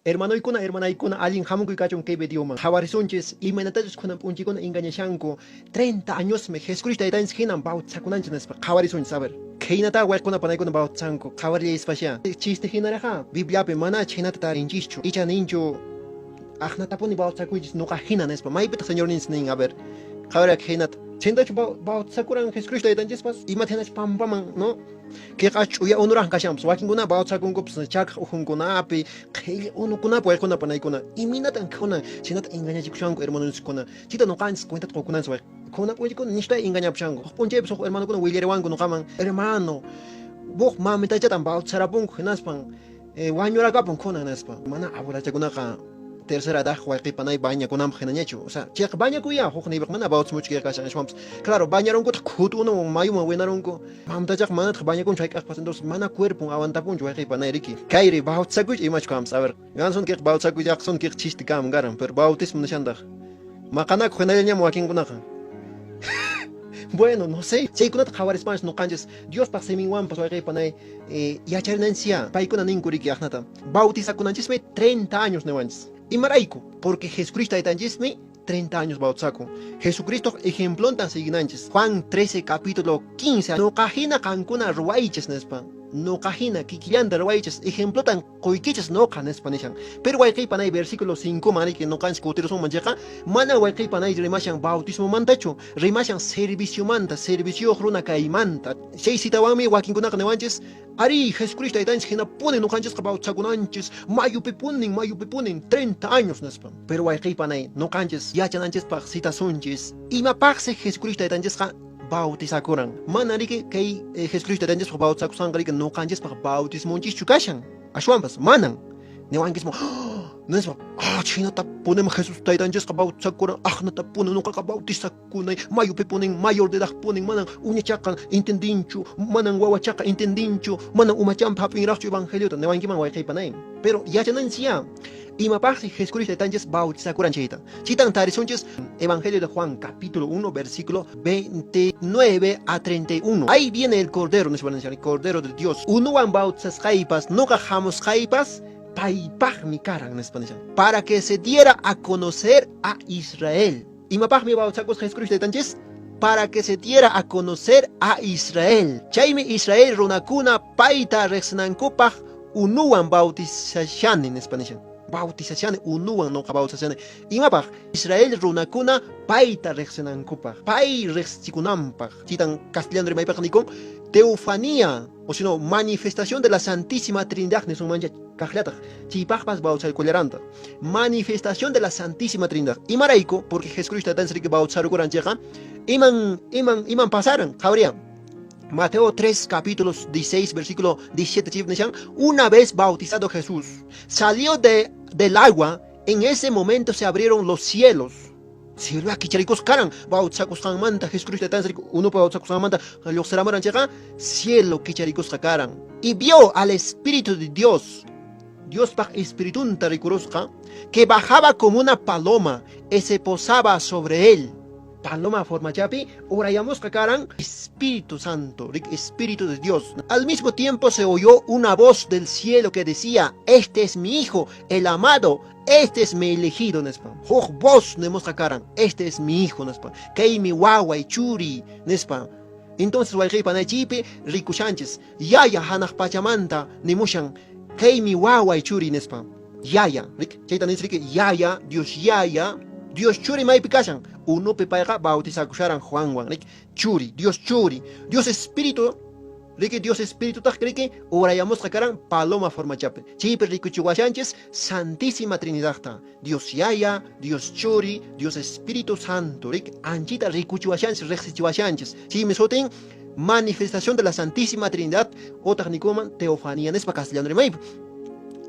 Hermanoykuna, hermanaykuna, allin hamukuy kachun kay videoman. Qhawarisunchis imaynatachus kunan p'unchaykuna engañashanku 30 añosmi Jesucristo taytanchis hinan bautizakunanchis nispa. Qhawarisunchis, a ver. Khaynata wayquna panaykuna bautizanku, qhawarillayspashá. Chiste hinaraqá Bibliapi mana chhaynata tarinchischu. Icha ninchu aqnatapuni bautizakuychis noqa hina nispa. Maypitaq Señorninchis nin, a ver. Qhawariya khaynata. Chhaynatachu bautizakuran Jesucristo taytanchispas? Imata hinachu pampaman, no? Kayqa ch'uya unuraq kashanpas. Wakinkuna bautizakunkupas chakaq ukhunkunapi, qhilli unukunapi wayquna panaykuna. Imaynatan kunan chhaynata engañachikushanku hermanonchiskuna? Chayta noqanchis cuentata qokunanchis wayqe. Kunan p'unchaykuna nishpa engañapushanku. Huk p'unchaypis huk hermanokuna willariwanku noqaman, hermano, huk mamitachatan bautizarapunku hinaspan wañurakapun kunan nispa. Mana abuelachakunaqa tercera edad wayqe panay bañakunanpaq hinañachu. O sea, chayqa bañakuyá huk nivel mana bautismochu kayqa kashan ashwanpas. Claro, bañarunkutaq khutu unuwan mayuman winarunku. Mamtachaqa manataq bañakunchu hayk'aqpas, entonces mana cuerpon aguantapunchu wayqe panay riki. Kayri bautizakuychu imachu kanpas? A ver, ganson kayqa bautizakuyllaqa son kayqa chiste kanman karan, pero bautismo nishantaq. Maqanakuq hinallañam wakinkunaqa. Bueno, no sé. Chaykunata qhawarispanchis noqanchis Diospaq siminwanpas wayqe panay yacharinanchisyá. Paykuna ninku riki aqnata. Bautizakunanchismi 30 años niwanchis. Imarayku? Porque Jesucristo taytanchismi 30 años bautizakun. Jesucristoq ejemplontan siguinanchis. Juan 13 capítulo 15. Noqa hina qankuna ruwaychis nispa. Noqa hina kikillanta ruwaychis. Ejemplotan qoykichis noqa nispa nishan. Pero wayqey panay versículo 5 man riki noqanchis kutirusunman chayqa, mana wayqey panay rimashan bautismomantachu, rimashan serviciomanta, servicioyuq runa kaymanta. Chay citawanmi wakinkunaqa niwanchis, arí, Jesucristo taytanchis hinapuni noqanchisqa bautizakunanchis, mayupipunin, mayupipunin, 30 años nispa. Pero wayqey panay, noqanchis yachananchispaq citasunchis, imapaqsi Jesucristo taytanchisqa bautizakuran. Mana riki kay Jesucristo taytanchispaq bautizakusqanqa riki noqanchispaq bautismonchischu kashan. Ashwanpas manan. Niwankisman, nispa, chhaynatapunim Jesús taytanchisqa bautizakuran, aqnatapunin noqaqa bautizakunay, mayupipunin, mayor de edadpunin, manan uñachaqa entendinchu, manan wawachaqa entendinchu, manan umachanpa hap'inraqchu evangeliota, niwankiman wayqey panay. Pero yachananchisyá imapaqsi Jesucristo taytanchis bautizakuran chayta. Chaytan tarisunchis Evangelio de Juan, capítulo 1, versículo 29 a 31. Ahí viene el Cordero, nispa nishan, el Cordero de Dios. Unuwan bautizasqaypas, noqa hamusqaypas, paypaqmi karan, nispa nishan. Para que se diera a conocer a Israel. Imapaqmi bautizakusqa Jesucristo taytanchis? Para que se diera a conocer a Israel. Chaymi Israel runakuna payta riqsinankupaq unuwan bautizashani, nispa nishan. Bautizashani, unuwan noqa bautizashani. Imapaq? Israel runakuna payta riqsinankupaq, pay riqsichikunanpaq. Chaytan castellano rimaypiqa nikun teofanía, o sino manifestación de la Santísima Trinidad nisunmancha kaqllataq. Chaypaqpas bautizaykullarantaq. Manifestación de la Santísima Trinidad. Imarayku? Porque Jesucristo taytanchis riki bautizarukuran chayqa, iman, iman, iman pasaran? Qhawariya. Mateo 3, capítulos 16, versículo 17, chaypi nishan, una vez bautizado Jesús, salió del agua, en ese momento se abrieron los cielos. Cielo kicharikusqa karan, bautizakusqanmanta, Jesucristo taytanchis riki unupa bautizakusqanmanta lluqsiramuran chayqa, cielo kicharikusqa karan. Y vio al Espíritu de Dios, Diospaq Espiritunta rikurusqa, que bajaba como una paloma y se posaba sobre él. Paloma formachapi urayamusqa karan Espíritu Santo, Espíritu de Dios. Al mismo tiempo se oyó una voz del cielo que decía, este es mi hijo, el amado, este es mi elegido, nispa. Huk voz nimusqa karan, este es mi hijo, nispa. Kaymi waway churi, nispa. Entonces wayqey panay chaypi rikushanchis, yaya hanaq pachamanta nimushan, kaymi waway churi, nispa. Yaya, rik, chayta nis riki, yaya, Dios yaya, Dios churi maypi kashan, unupi payqa bautizakusharan Juanwan, rik, churi, Dios churi, Dios espíritu, riki, Dios espiritutaq riki, urayamusqa karan paloma formachapi. Chaypi rikuchiwashanchis Santísima Trinidadta, Dios yaya, Dios churi, Dios Espíritu Santo, rik, anchita rikuchiwashanchis, riqsichiwashanchis. Chaymi sutin manifestación de la Santísima Trinidad, otaq nikuman teofanía nispa castellano rimaypi.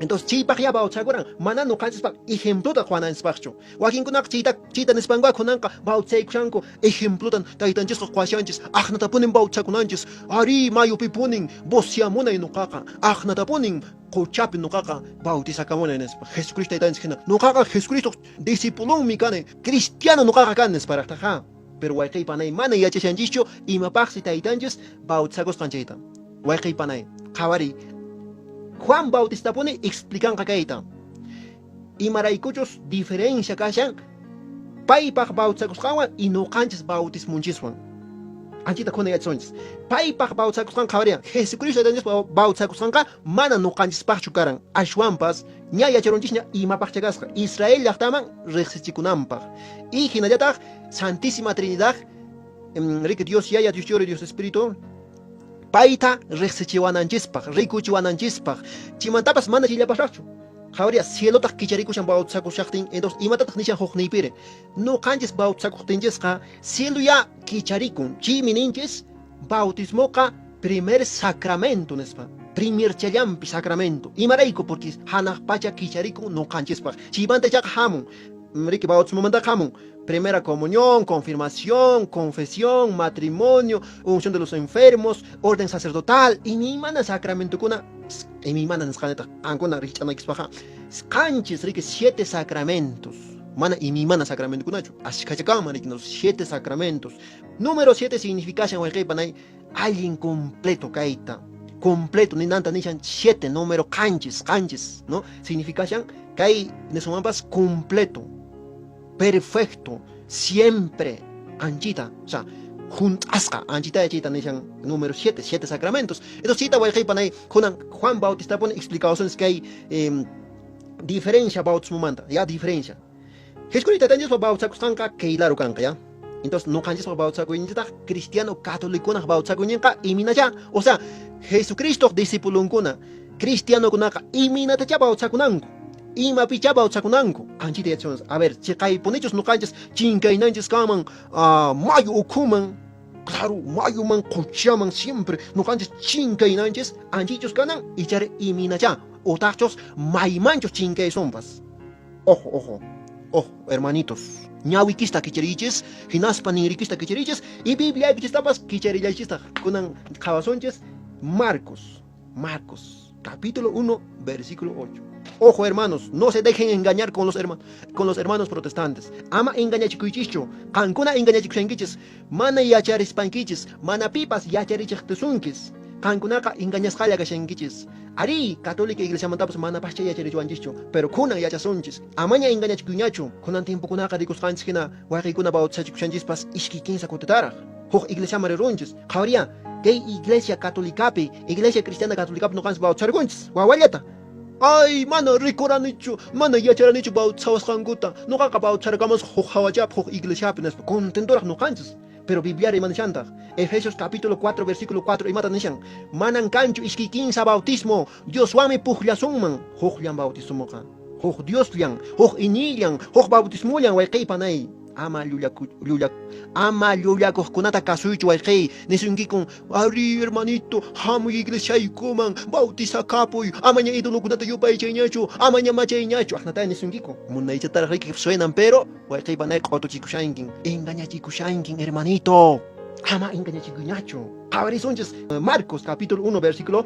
Entonces chaypaq ya bautizakuran, mana noqanchispaq ejemplota qowananchispaqchu. Wakinkunaqa chayta nispankuqa kunanqa bautizaykushanku, ejemplotan taytanchisqa qowashanchis, aqnatapunin bautizakunanchis, arí mayupipunin bociamunay noqaqa, aqnatapunin qochapi noqaqa bautizakamunay nispa. Jesucristo taytanchis hina, noqaqa Jesucristo discipulonmi kani, cristiano noqaqa kani nisparaqtaqa. Pero wayqey panay mana yachashanchischu imapaqsi taytanchis bautizakusqan chayta. Wayqey panay, qhawariy, Juan Bautistapuni explicanqa kayta. Imaraykuchus diferencia kashan paypaq bautizakusqanwan y nuqanchis bautismunchiswan. Anchita khuna yachasunchis. Paypaq bautizakusqan qhawariyan. Jesucristo Taytanchispa bautizakusqanqa mana nuqanchispaqchu karan. Ashwanpas ña yacharunchisña imapaqcha kasqa Israel llaqtaman riqsichikunanpaq. Y hinallataq Santísima Trinidad, riki Dios Yaya, Dios Churi, Dios Espíritu, payta riqsichiwananchispaq, rikuchiwananchispaq. Chaymantapas mana chayllapasraqchu. Qhawariya, cielotaq kicharikushan bautizakushaqtin, entonces imatataq nishan hukniypiri? Nuqanchis bautizakuqtinchisqa cielo ya kicharikun. Chaymi ninchis bautismoqa primer sacramento nispa. Primer challampi sacramento. Imarayku? Porque hanaq pacha kicharikun nuqanchispaq. Chaymanta ichaqa hamun. Riki bautismomantaqa hamun. Primera comunión, confirmación, confesión, matrimonio, unción de los enfermos, orden sacerdotal, imaymana sacramentokuna, imaymana nisqanitaq qankuna rikch'anaykispaqa qanchis riki 7 sacramentos. Mana imaymana sacramentokunachu, ashkhacha kanman riki 7 sacramentos. Número 7 significashan wayqeypanay allin completo kayta. Completo ninanta nishan 7 número qanchis, qanchis, ¿no? Significashan kay nisunmanpas completo, perfecto, siempre anchita, o sea, junt'asqa anchita yachayta nishan número 7, 7 sacramentos. Entonces chayta wayqeypanay kunan Juan Bautista pone explicaciones kay diferencia bautismomanta, ya diferencia. Jesucristo Taytanchispa bautizakusqanqa kaylaru kanqa, ya. Entonces nuqanchispa bautizakuyninchistaq cristiano catoliconaq bautizakuyninqa iminacha, o sea, Jesucristoq discipulonkuna cristianokunaqa iminatacha bautizakunanku, imapicha bautizakunanku, anchita yachasunchis. A ver, chiqaypunichus nuqanchis chinkaynanchis kanman, mayu ukhuman, claro, mayuman, quchaman siempre nuqanchis chinkaynanchis anchichus kanan, ichari iminacha, utaqchus maymanchus chinkaysunpas. Ojo, ojo, ojo, hermanitos. Ñawikista kichariychis, hinaspa ninrikista kichariychis, y Bibliaykichistapas kicharillaychistaq. Kunan qhawasunchis Marcos, Marcos, capítulo 1, versículo 8. Ojo, hermanos, no se dejen engañar con los hermanos protestantes. Ama engañachikuychischu, qankuna engañachikushankichis, mana yacharispankichis, mana pipas yacharichiqtusunkis. Qankunaqa engañasqalla kashankichis. Ari, católica iglesiamantapas mana pascha yacharichiwanchischu, pero kunan yachasunchis. Amaña engañachikuyñachu. Kunan tiempokunaqa rikusqanchis hina wayqiykuna bautizachikushanchispas iskay kinsa kutitaraq. Huk iglesiaman rirunchis. Qhawariya, kay iglesia católicapi, iglesia cristiana católicapi nuqanchis bautizarkunchis, wawallata. Ay, mana rikuranichu, mana yacharanichu bautizawasqankuta. Nuqaqa bautizarkamus huk hawachapi, huk iglesiapi nispa. Contentoraq nuqanchis. Pero Biblia imanishantaq. Efesios capítulo 4, versículo 4, imata nishan. Manan kanchu iskay kinsa bautismo, Dioswanmi pukllasunman. Hukllan bautismoqa. Huk Diosllan, huk inillan, huk bautismollan wayqeypanay. Ama llullakuqkunata kasuychu wayqey. Nisunkikun, ari hermanito, hamuy iglesiaykuman, bautizakapuy, amaña idolokunata yupaychayñachu, amaña machayñachu. Aqnatay nisunkiku. Munaychataraq riki suenan, pero wayqeypanay q'utuchikushankin, engañachikushankin, hermanito. Ama engañachikuyñachu. Qhawarisunchis Marcos capítulo 1, versículo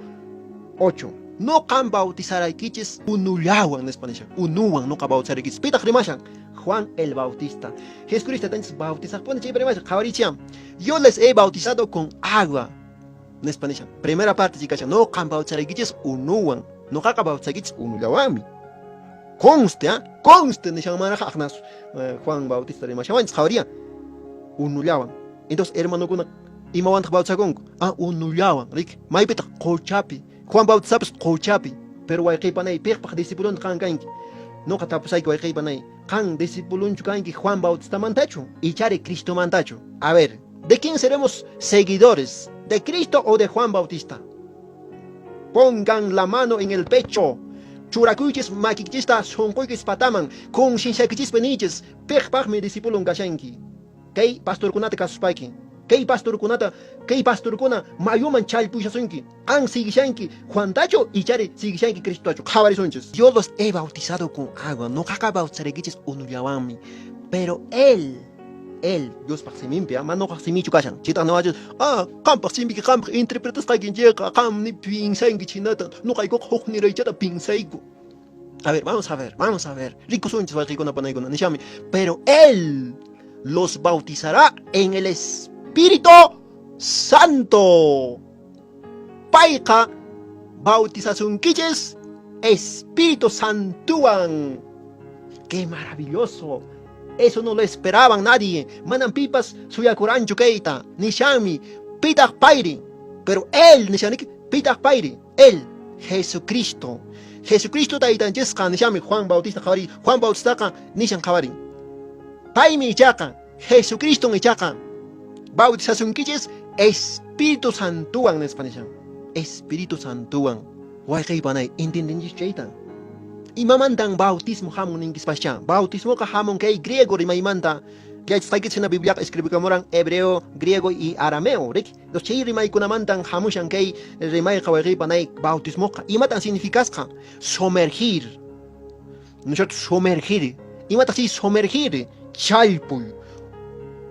8. Noqan bautizaraykichis unullawan nispa nishan. Unuwan noqa bautizaraykichis. Pitaq rimashan? Juan el Bautista. Jesucristo tanchis bautizaqpuni chaypi rimashan. Qhawarichiyan. Yo les he bautizado con agua. Nispa nishan. Primera parte chikashan. Noqan bautizaraykichis unuwan. Noqaqa bautizaykichis unullawanmi. Conste, ¿ah? Conste nishan manaqa aqnas Juan Bautista rimashawanchis. Qhawariyan. Unullawan. Entonces, hermanokuna imawantaq bautizakunku? Ah, unullawan. Riki. Maypitaq quchapi. Juan Bautistapas quchapi. Pero wayqeypanay piqpaq discipulonta qan kanki? Noqa tapusayki wayqeypanay, qan discipulonchu kanki Juan Bautistamantachu? Ichari Cristomantachu? A ver, ¿de quién seremos seguidores? ¿De Cristo o de Juan Bautista? Pongan la mano en el pecho. Churakuychis makikichista sunquykis pataman, concienciaykichispi niychis, piqpaqmi discipulon kashanki. Kay pastorkunata kasuspayki. Kay pastorkunata, kay pastorkuna mayuman challpushasunki. Qan sigishanki Juantachu ichari sigishanki Cristotachu. Qhawarisunchis. Yo los he bautizado con agua. Noqaqa bautizaraykichis unullawanmi. Pero él, Diospaq siminpi, mana noqaq simichu kashan. Chaytaq niwachis, ah, qampaq simiyki qampaq interpretasqaykinchikqa, qam ni pinsanki chinata. Noqaykuqa huk niraychata pinsayku. A ver, vamos a ver, vamos a ver. Rikusunchis wayqiykuna panaykuna nishami. Pero él los bautizará en el Espíritu Santo. Payqa bautizasunkichis Espíritu Santuwan. ¡Qué maravilloso! Eso no lo esperaban nadie. Manan pipas suyakuranchu kayta. Nishanmi pitaq payri. Pero él, nishanik, pitaq payri. Él, Jesucristo. Jesucristo taytanchisqa nishami Juan Bautista qhawari. Juan Bautistaqa nishan qhawarin. Paymi ichaqa, Jesucristo ichaqa bautizasunkichis Espíritu Santuwan nispa nishan. Espíritu Santuwan. Wayqey panay, entendinchis chayta. Imamantan bautismo hamun ninkispascha. Bautismoqa hamun kay griego rimaymanta. Yachasqaykichis hina Bibliaqa escribikamuran hebreo, griego y arameo, riki? Entonces chay rimaykunamantan hamushan kay rimayqa wayqey panay bautismoqa. Imatan significasqa? Sumergir. ¿No es cierto? Sumergir. Imataq chay sumergir? Challpuy.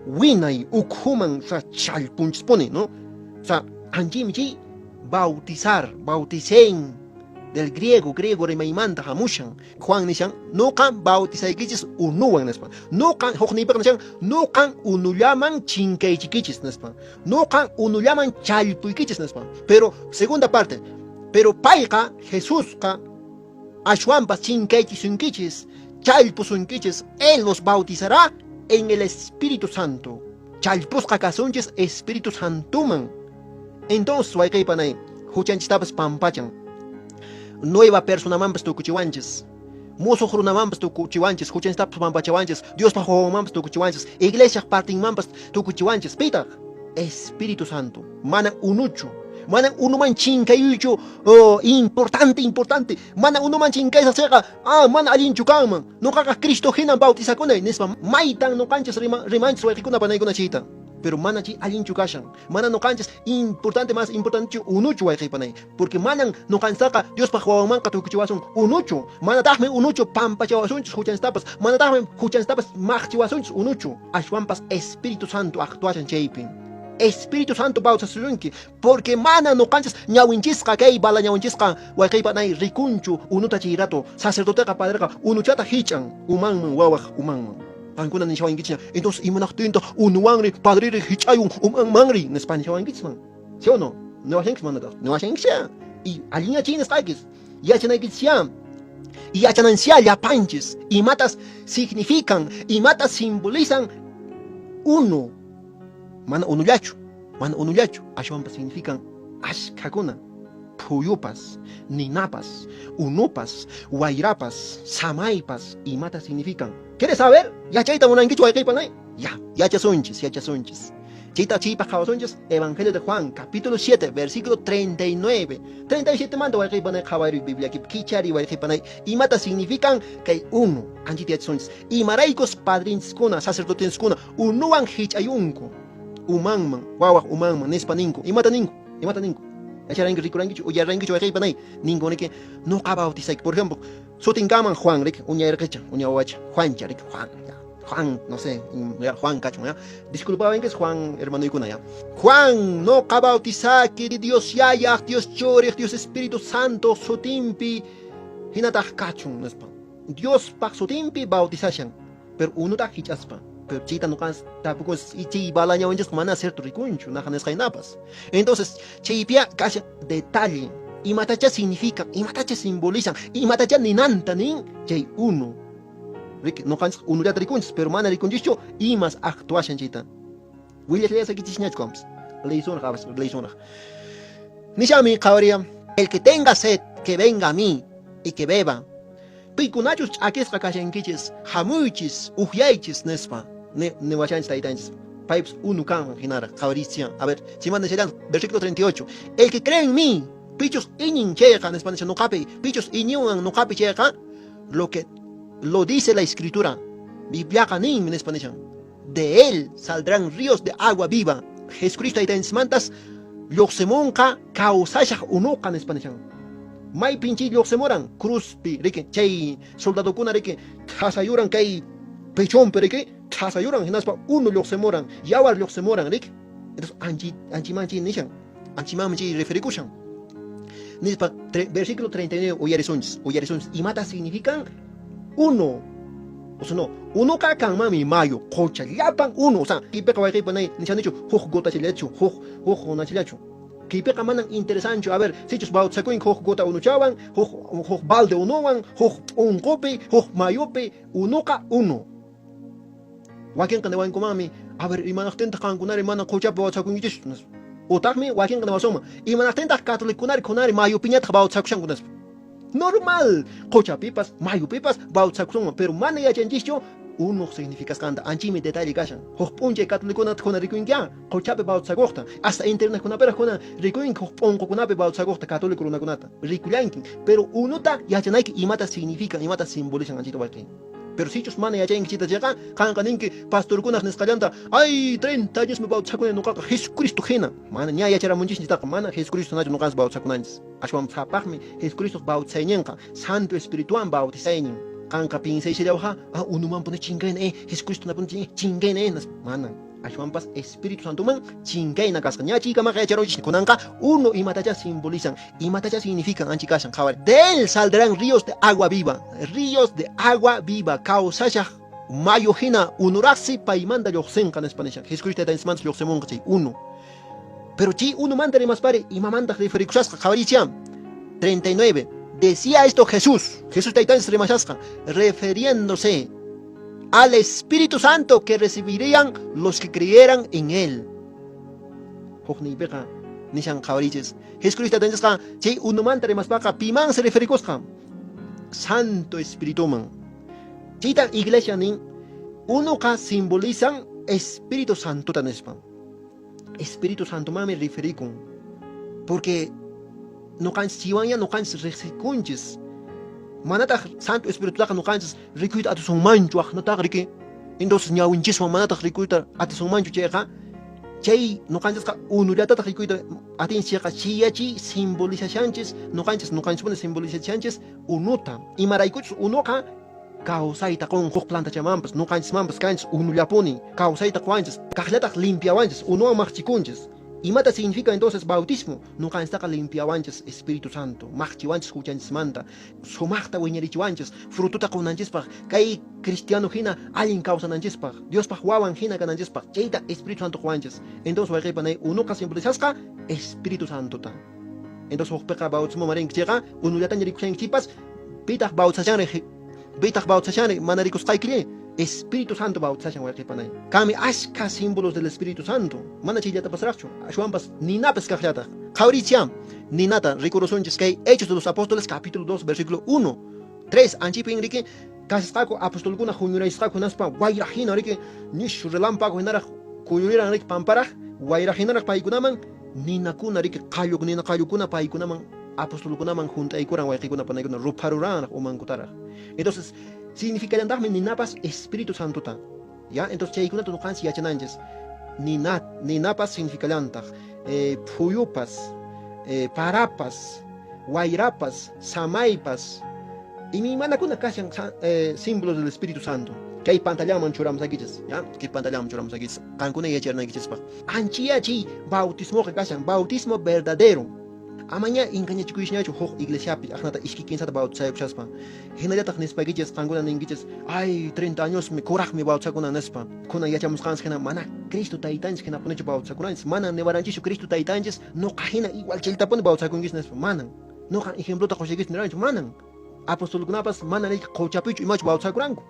Winay ukhuman, o sea, challpunchispuni, ¿no? O sea, anchimi chay bautizar, bauticen del griego, griego rimaymanta hamushan. Juan nishan, nuqan bautizaykichis unuwan nispa. Nuqan hukniypiqa nishan, nuqan unullaman chinkaychikichis nispa. Nuqan unullaman challpuykichis nispa. Pero segunda parte, pero payqa Jesusqa ashwanpas chinkaychisunkichis, challpusunkichis, él nos bautizará en el Espíritu Santo. Challpusqa kasunchis Espíritu Santuman. Entonces, wayqey panay, huchanchistapas pampachan. Nueva personamanpas tukuchiwanchis. Musuq runamanpas tukuchiwanchis, huchanchistapas pampachawanchis, Diospaq wawanmanpas tukuchiwanchis, iglesiaq partinmanpas tukuchiwanchis. Pitaq? Espíritu Santo. Mana unuchu. Mana unuman chinkayuychu, oh, importante, importante. Mana unuman chinkaysa chayqa, ah, mana allinchu kanman. Nuqaqa Cristo hinan bautizakunay nispa maytan nuqanchis rimanchis wayqikuna panaykuna chayta. Pero mana chay allinchu kashan. Mana nuqanchis importante, más importante unuchu wayqey panay. Porque manan nuqanchistaqa Diospaq wawanmanqa tukuchiwasun unuchu. Manataqmi unuchu pampachawasunchis huchanchistapas. Manataqmi huchanchistapas maqchiwasunchis unuchu. Ashwanpas Espíritu Santo actuashan chaypi. Espíritu Santo bautizasunki. Porque mana nuqanchis ñawinchisqa kay bala ñawinchisqa wayqey panay rikunchu unuta chay rato. Sacerdoteqa padreqa unuchata hich'an umanman wawaq umanman. Qankuna nishawankichis, entonces imanaqtintaq unuwanri padreri hich'ayun umanmanri nispa nishawankichisman. ¿Sí o no? Niwashankis manataq. Niwashankisya. Y allinyachiy nisqaykis. Yachanaykichis. Y yachananchis llapanchis. Imatas significan, imatas simbolizan unu. Mana unullachu. Mana unullachu. Ashwanpas significan ashkhakuna. Phuyupas, ninapas, unupas, wayrapas, samaypas, imata significan. ¿Quieres saber? Yachayta munankichu wayqey panay? Ya, yachasunchis, yachasunchis. Chayta chaypaq qhawasunchis Evangelio de Juan, capítulo 7, versículo 39. 37 manta wayqey panay qhawariy Bibliakipi kichari wayqey panay. Imata significan kay unu, anchita yachasunchis. Imaraykus padrinchiskuna, sacerdotenskuna, unuwan hich'ayunku. Umanman, wawaq umanman, nispa ninku. Imata ninku? Imata ninku? Yacharanki, rikurankichu, uyarankichu wayqey panay? Ninku niki, nuqa bautizayki. Por ejemplo, sutin kanman Juan, riki, uña irqicha, uña wawacha, Juancha, riki, Juan, ya. Juan, no sé, ya, Juan kachun, ya. Disculpawankichis Juan hermanoykuna, ya. Juan, nuqa bautizaki Dios Yayaq, Dios Churiq, Dios Espíritu Santo sutinpi hinataq kachun, nispa. Diospaq sutinpi bautizashan, pero unutaq hich'aspa. Pero chayta nuqanchis tapukunchis, y chay bala ñawinchisqa mana cierto rikunchu, naqa nisqaynapas. Entonces, chaypiya kashan detalle, imatacha significan, imatacha simbolizan, imatacha ninanta nin chay unu. Riki, nuqanchis unullata rikunchis, pero mana rikunchischu imas actuashan chayta. Willashallasakichisñachu kampas. Leysunaq, leysunaq. Nishami qhawariya, el que tenga sed, que venga a mí y que beba. Pikunachus ch'akisqa kashankichis, hamuychis, uhyaychis nispa. Niwashanchis taytanchis. Paypas unu kanman hinaraq qhawarisya. A ver, chaymanta nishallan, versículo 38. El que cree en mí, pichus iñin chayqa nispa nishan nuqapi, pichus iñiwan nuqapi chayqa, lo que lo dice la escritura, Bibliaqa ninmi nispa nishan. De él saldrán ríos de agua viva. Jesucristo taytanchismantas lluqsimunqa kawsashaq unuqa nispa nishan. Maypin chay lluqsimuran cruzpi, riki, chay soldadokuna riki thasayuran kay pechonpi, riki, thasayuran hinaspa unu lluqsimuran, yawar lluqsimuran, riki. Entonces anchiman chay nishan, anchimanmi chay referikushan. Nispa versículo 39 uyarisunchis, uyarisunchis. Imata significan uno. O sea, no, unuqa kanmanmi mayu, qocha, llapan unu, o sea, kipiqa wayqeypa nay nishanichu huk gotachallachu, huk nachallachu. Kaypiqa manan interesanchu, a ver, sichus bautizakunki huk gota unuchawan, huk balde unuwan, huk p'unqupi, huk mayupi, unuqa unu. Wakinqa niwankumanmi, a ver, imanaqtintaq qankunari mana quchapi bautizakunkichischu, nispa. Utaqmi wakinqa niwasunman, imanaqtintaq catolicokunari kunari mayupiñataq bautizakushanku, nispa. Normal, quchapipas, mayupipas bautizakusunman, pero mana yachanchischu unuq significasqanta, anchimi detalle kashan. Huk p'unchay catolicokunata kuna rikunki quchapi bautizakuqta, hasta internetkunapiraq kuna rikunki huk p'unqukunapi bautizakuqta católico runakunata, rikullankin. Pero unuta yachanayki imata significan, imata simbolizan anchita wayqi. Pero sichus mana yachanki chayta chayqa, qanqa ninki pastorkunaq nisqallanta, ay, 30 añosmi bautizakuni nuqaqa Jesucristo hina. Mana ña yacharamunchis chaytaqa, mana Jesucristo hinachu nuqanchis bautizakunanchis. Ashwan sapaqmi Jesucristoq bautizayninqa, Santo Espirituwan bautizaynin. Qanqa piensayshallawqa, unumanpuni chinkayna, Jesucristo napuni chinkayna, manan. Ashwanpas Espíritu Santoman chinkayna kasqa. Ña chaykamaqa yacharunchis kunanqa unu imatachá simbolizan, imatachá significan anchi kashan. Qhawari. De él saldrán ríos de agua viva, ríos de agua viva, kawsashaq mayu hina unuraqsi paymanta lluqsinqa nispa nishan. Jesucristo taytanchismanta lluqsimunqa chay unu. Pero chay unumanta rimaspari imamantaq referikusasqa qhawarichiam. 39. Decía esto Jesús, Jesús taytanchis rimashasqa, refiriéndose al Espíritu Santo que recibirían los que creyeran en él. Hukniypiqa nishan qhawarichis. Jesucristo taytanchisqa chay unumanta rimaspaqa piman se referikusqa? Santo Espirituman. Chayta iglesia nin, unuqa simbolizan Espíritu Santota nispa. Espíritu Santomanmi referikun. Porque nuqanchis chiwanya nuqanchis riqsikunchis. Manataq Santo Espiritutaqa nuqanchis rikuyta atisunmanchu aqnataq riki. Entonces ñawinchiswan manataq rikuyta atisunmanchu chayqa, chay nuqanchisqa unullatataq rikuyta atinchis chayqa chiyachi simbolizashanchis nuqanchis nuqanchispuni simbolizashanchis unuta. Imaraykuchus unuqa kawsayta qun huk plantachamanpas nuqanchismanpas kanchis unullapuni kawsayta quwanchis, kaqllataq limpiawanchis, unuwan maqchikunchis. Imata significa entonces bautismo? Nuqanchistaqa limpiawanchis Espíritu Santo, maqchiwanchis huchanchismanta, sumaqta wiñarichiwanchis, frututa qunanchispaq, kay cristiano hina allin kawsananchispaq, Diospaq wawan hina kananchispaq, chayta Espíritu Santo quwanchis. Entonces wayqeypanay unuqa simbolizasqa Espíritu Santota. Entonces hukpiqa bautismo marinki chayqa unullataña rikushankichipas, pitaq bautizashanri, pitaq bautizashanri mana rikusqaykilli, Espíritu Santo bautizashan wayqeypanay. Kanmi ashka símbolos del Espíritu Santo, mana chayllatapas ashwanpas ninapas kaqllataq. Qhawarichiam ninata rikurusunchis kay Hechos de los Apóstoles capítulo 2 versículo 1 3 anchipin riki kasqaku apostolkuna huñurayasqaku hinaspa wayra hina riki nishu relámpago hinaraq kuyuriran riki pamparaq wayra hinaraq paykunaman ninakuna riki qallu nina qallukuna paykunaman apostolkunaman hunt'aykuran wayqikuna panaykuna rupharuranraq umankutaraq. Entonces significallantaqmi ninapas Espíritu Santota. Ya, entonces chaykunata nuqanchis yachananchis. Nina, ninapas significallantaq phuyupas, parapas, wayrapas, samaypas, imaymanakuna kashan símbolos del Espíritu Santo. Kay pantallaman churamusakichis, ya, kay pantallaman churamusakichis, qankuna yacharnaykichispaq. Anchiyachiy bautismoqa kashan, bautismo verdadero. Amaña engañachikuyshñachu huk iglesiapi aqnata iski kinsata bautizayakushaspa. Hinallataq nispaykichis qankuna ninkichis, ay, 30 añosmi kuraqmi bautizakuna nispa. Kunan yachamusqanchis hina mana Cristo taytanchis hinapunichu bautizakunanchis, mana niwaranchishchu Cristo taytanchis nuqa hina igual chaytapuni bautizakunkichis nispa, manan. Nuqa ejemplota qushaykichis niranchu, manan. Apostolkunapas mana riki quchapichu imachu bautizakuranku.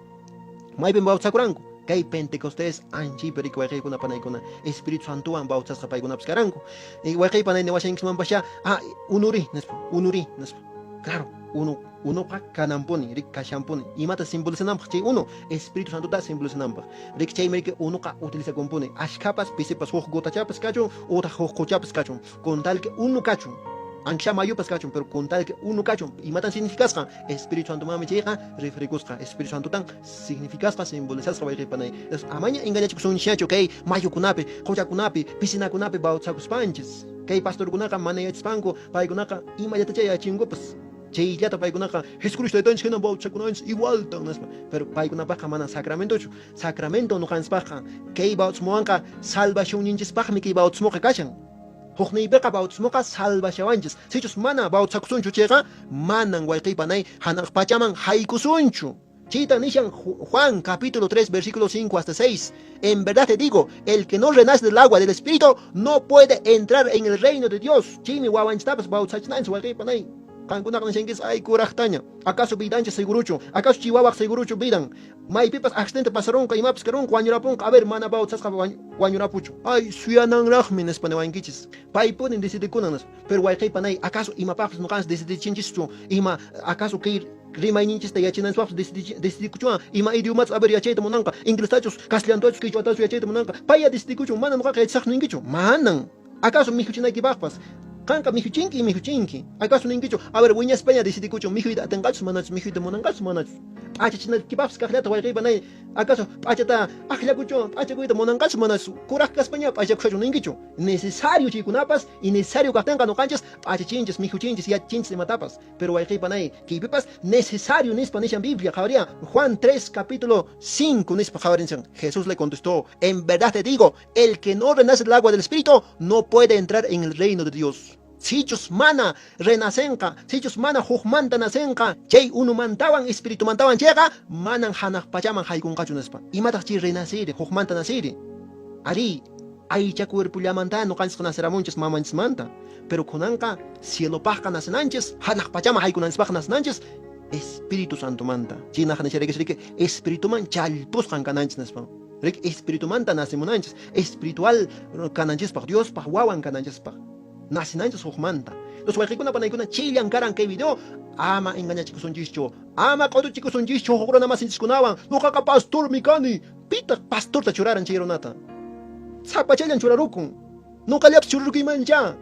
Maypim bautizakuranku? Kay Pentecostés anchaypi riki wayqiykuna panaykuna Espíritu Santowan bautizasqa paykunapas karanku. Wayqiy panay niwashankismanpascha, unuri nispa, unuri nispa. Claro, unuqa kananpuni, riki kashanpuni. Imata simbolizananpaq chay unu? Espíritu Santota simbolizananpaq. Riki chaymi riki unuqa utilizakunpuni. Ashkhapas, pisipas, huk gotachapas kachun, utaq huk quchapas kachun. Con tal que unu kachun. Aunque sea mayupas kachun, pero con tal que unu kachun. Imatan significasqa? Espíritu Santo mami chayqa referikusqa. Espíritu Santotan significasqa, simbolizasqa wayqipanay. Entonces, amaña engañachikusunchikñachu kay mayukunapi, quchakunapi, piscinakunapi bautizakuspanchis. Kay pastorkunaqa mana yachaspanku, paykunaqa imallatachá yachinkupas. Chayllata paykunaqa Jesucristo taytanchis hina bautizakunanchis igualtan nispa. Pero paykunapaqqa mana sacramentochu. Sacramento nuqanchispaqqa kay bautismowanqa salvacionninchispaqmi kay bautismoqa kashan. Hukniypiqa bautismoqa salvashawanchis. Sichus mana bautizakusunchu chayqa manan wayqiypanay hanaq pachaman haykusunchu. Chayta nishan Juan capítulo 3 versículo 5 hasta 6. En verdad te digo, el que no renace del agua del Espíritu no puede entrar en el reino de Dios. Chaymi wawanchistapas bautizachinanchis wayqey panay. Qankunaqa nishankichis, ay, kuraqtaña. Acaso vidanchis seguruchu? Acaso chay wawaq seguruchu vidan? Maypipas accidente pasarunqa, imapas karunqa, wañurapunqa. A ver, mana bautizasqa wañurapuchu. Ay, suyananraqmi nispa niwankichis. Paypunin decidikunan nispa. Pero wayqey panay, acaso imapaqpas nuqanchis decidichinchischu? Ima, acaso kay rimayninchista yachananchikpaqpas decidikuchuan? Ima idiomatas, a ver, yachayta munanqa? Inglestachus, castellanotachus, quechuatachus yachayta munanqa? Paya decidikuchun, mana nuqaqa yachasaqchu ninkichu? Manan. Acaso mikhuchinaykipaqpas? Qanqa mikhuchinki, mikhuchinki. Acaso ninkichu, a ver, wiñaspaña decidikuchun mikhuyta atinqachus manachus, mikhuyta munanqachus manachus? P'achachinaykipaqpas kaqllata wayqey panay, acaso p'achata akllakuchun, p'achakuyta munanqachus manachus, kuraq kaspaña p'achakushachun ninkichu? Necesario chaykunapas, y necesario kaqtinqa nuqanchis p'achachinchis, mikhuchinchis, yachachinchis imatapas. Pero wayqey panay, kaypipas necesario nispa nishan Biblia, qhawaria Juan 3 capítulo 5 nispa qhawarinchik. Jesús le contestó, en verdad te digo, el que no renace del agua del Espíritu no puede entrar en el reino de Dios. Sichus mana renacenqa, sichus mana hukmanta nacenqa, chay unumantawan espiritumantawan chayqa, manan hanaq pachaman haykunqachu nispa. Imataq chay renaciri, hukmanta naciri? Ari, aycha cuerpollamanta nuqanchis naceramunchis mamanchismanta, pero kunanqa cielopaqqa nacenanchis, hanaq pachaman haykunanchispaq nacenanchis Espíritu Santomanta. Chaynaqa nisharaykichis espirituman challpusqan kananchis nispa. Rik espiritumanta nacemunanchis, espiritual kananchispaq, Diospaq wawan kananchispaq. Nacinanchis hukmanta. Entonces wayqikuna panaykuna chillan karan kay video, ama engañachikusunchischu, ama q'utuchikusunchischu huk runa masinchiskunawan. Nuqaqa pastormi kani. Pitaq pastorta churaran chay runata? Sapachallan churarukun. Nuqallapis churarukuymancha.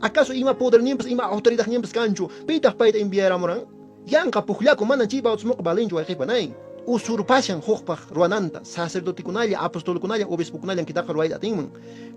Acaso ima poderninpas, ima autoridadninpas kanchu? Pitaq payta enviaramuran? Yanqa pukllaku, mana chay bautismoqa valinchu wayqey panay. Usurpashan hukpaq ruwananta, sacerdotekunalla, apostolkunalla, obispokunalla kitaqa ruwayta atinman.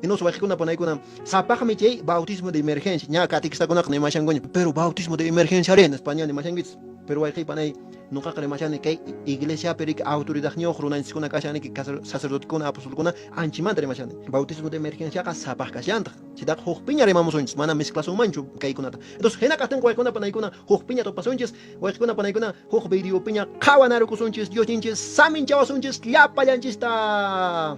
Entonces wayqikuna panaykuna, sapaqmi chay bautismo de emergencia, ña catequistakunaqa nimashankuña, pero bautismo de emergencia ari nispa ña nimashankichis. Pero wayqey panay, nuqaqa rimashani kay iglesiapi riki autoridadniyuq runanchiskuna kashaniki, sacerdotekuna, apostolkuna anchimanta rimashani. Bautismo de emergenciaqa sapaq kashallantaq. Chaytaqa huk piña rimamusunchis, mana mezclasunmanchu kaykunata. Entonces hina kaqtinqa wayqikuna panaykuna huk piña tupasunchis, wayqikuna panaykuna huk video piña qhawanarukusunchis, Diosninchis saminchawasunchis llapallanchista.